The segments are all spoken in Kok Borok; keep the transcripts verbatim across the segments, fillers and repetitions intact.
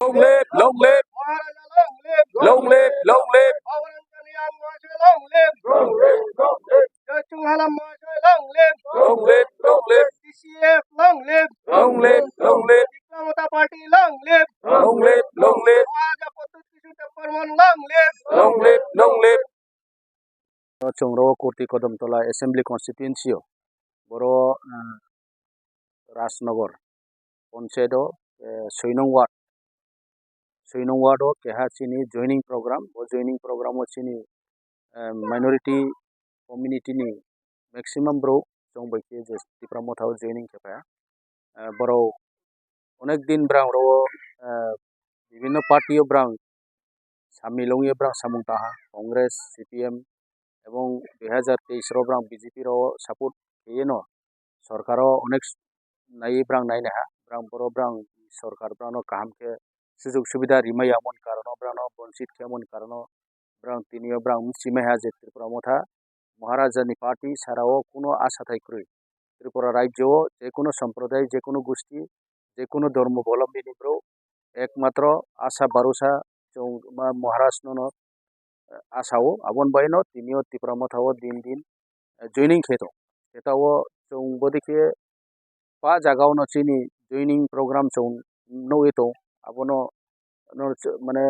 Long live, long live. Maharaja long live. Long live, long live. Bhabaranjan Reang Mahasaya long live. Long live, long live. Joy Chunghalam Mahasaya long live. Long live, long live. T C F long live. Long live, long live. Tipra Motha Party long live. Long live, long live. Maharaja Pradyut Kishore Debbarman long live. Long live, long live. Chwng ro Kurti Kodamtola Assembly Constituency o. Boro, eh, Rajnagar Panchayat o, eh, soi nong ward. Soi nong ward o keha chini joining program. Bo joining program o chini, eh, minority community ni maximum bro chwng bai khe je Tipra Motha o joining khe phaia. Eh, borok onek din brang ro, eh, bibhinno party o brang samil wngwi brang samung tangha, Congress, C P M, ebong dui hajar teis ro brang B J P ro support kheyeno sorkar o onek naiwi brang nainaha, brang boro brang sorkar brang no kaham khe sujug subida rimaya mon karon o brang no bonchit khe mon karon o brang tini o brang chimaiha je Tripura Motha Maharaja ni party sara o kuno asa thai kwrwi. Tripura rajyo o je kuno somproday, je kuno gusti, je kuno dhormo bolombi ni bro ekmatro asa barusa chwng ma Maharaj no no asa o, aboni bai no tini o Tipra Motha o din din, eh, joining khe tong. Khe ta o chwng bodi khe pa jaga o no chini joining program chwng nugwi tong. Abono no ch-, mane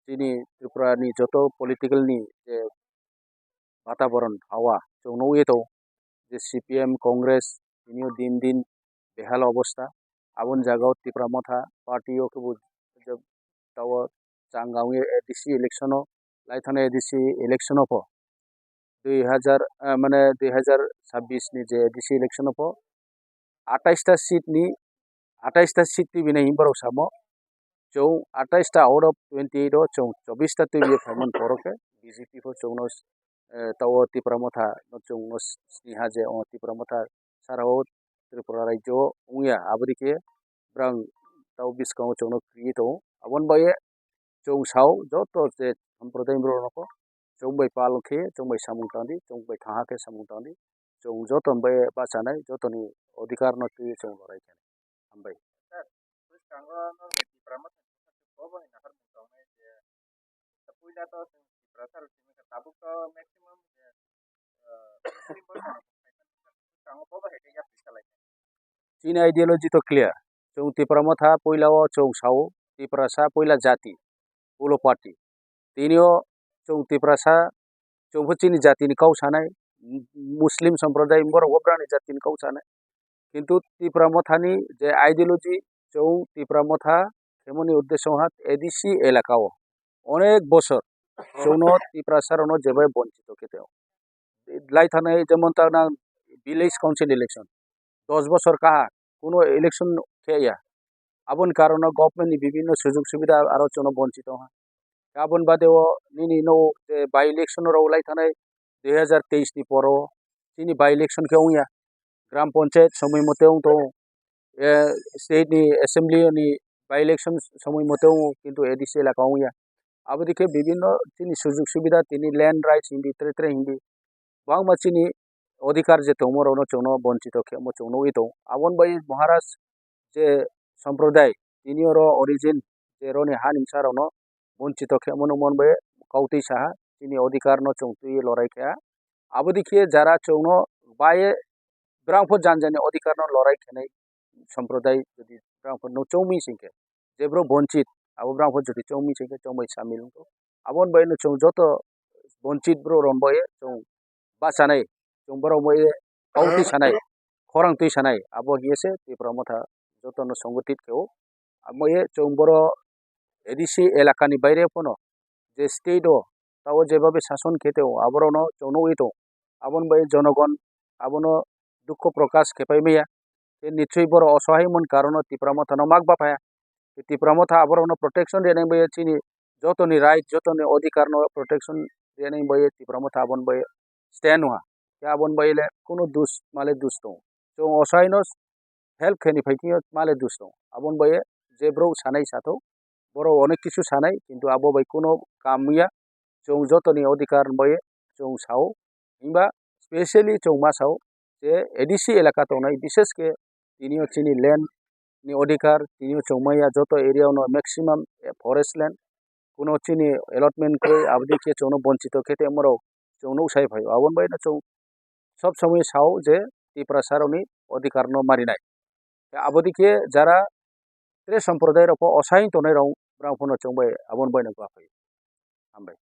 chini Tripura ni joto political ni je bataboron hawa chwng nugwi tong. Je C P M, Congress, tini o din din behal obostha. Aboni jaga o Tipra Motha party o khe bo je ta o changa wngwi A D C election o, laithana A D C election o pho dui hajar, eh, mane dui hajar chabbish ni je A D C election o pho atais ta seat ni, atais ta seat twi bini hinwi borok samo. Chwng atais ta out of twenty eight o chwng chobbish ta twi bini phaimani borok khe B J P pho chwngno, eh, ta o Tipra Motha no chwngno siniha je o Tipra Motha sara o Tripura rajyo o wngya, aboni khe brang tao bwskango chwngno kwrwi tongo. Aboni bagwi chwng sao joto je sampradayni borokno chwng bai pal khe, chwng bai samung tangdi, chwng bai thaha khe samung tangdi, chwng joto bai bachanai, jotoni odhikar no twi chwng lorai khe. Hambai. Sir, bwskango no Tipra Motha ni kobo hai naharmung tongnai je puila to chwng Tiprasa rok simi kha, tabuk to maximum je, ah, Muslim bo bwskango kobo hai khe yapri salai. Chini ideology to clear. Chwng Tipra Motha puila o chwng sao, Tiprasa puila jati, ulo party. Tini o chwng Tiprasa, chwng pho chini jatini kau sanai, Muslim somproday borok bo brani jatini kau sanai. Kintu Tipra Mothani je ideology, chwng Tipra Motha khemoni uddesho ha A D C elaka o onek bosor chwngno Tiprasa rokno jebai bonchito khe teo. Lai thanai jemon ta nang village council election, dos bosor kaha kuno election khe ya. Aboni karono government ni bibhinno sujug subida aro chwngno bonchito ha. Aboni bade o nini no je by election rok lai thanai dui hajar teis ni poro chini by election khe wngya. Gram Panchayat somoi mote wng tongo. Eh, state ni assembly ni by election somoi mote wng kintu A D C elaka wngya. Aboni khe bibhinno chini sujug subida tini land rights hindi tre tre hindi. Bangma chini odhikar je tongmo rokno chwngno bonchito khe omo chwng nugwi tongo. Aboni bai Maharaj je somproday tini oro origin je roni ha nimsa rokno bonchito khe omo nukmani bai kautwi saha chini odhikar no chwng twi lorai kha. Aboni khe jara chwngno bai brang pho jan jani odhikar no lorai khenai somproday jodi brang pho no chongmi singkhe je bro bonchit abo brang pho jodi chongmi singkhe chongbai samil wngkho. Aboni bai no chwng joto bonchit bro ron bai chwng bachanai chwng borok bai kautwi sanai khorang twi sanai abo hiye se Tipra Motha joto no songothit khe o. Amo ye chwng boro A D C elakani baire phano je state o tao jebabe sason khe teo aborokno chwng nugwi tongo. Aboni bai jonogon abono dukho prokash khe pai maya. Tei nichoi borok osohai wngmani karono Tipra Mothano mak baphaya. Tei Tipra Motha aborokno protection rwnai bai chini jotoni right, jotoni odhikarno protection rwnai bai Tipra Motha aboni bai stand wngha. Tei aboni bai le kunu dus male dus tongo. Chwng osohaino help khaini phai thangyo male dus tongo. Aboni bai je bro sanai sathok, borok onek kisu sanai, kintu abo bai kuno kam wngya. Chwng jotoni odhikar bai chwng sao, himba specially chwng ma sao je A D C elaka tongnai, bishesh khe tini o chini land ni odhikar, tini chwng maya joto area no maximum forest land, kuno chini allotment kwrwi, aboni khe chwngno bonchito khe tongmarok chwng nuk sai phaio. Aboni bai no chwng sob somoi sao je Tiprasa rokni odhikar no marinai. Aboni khe jara tre sampradai rok pho osain tongnai rok brang phano chwng bai aboni bai no gwa phaio. Hambai.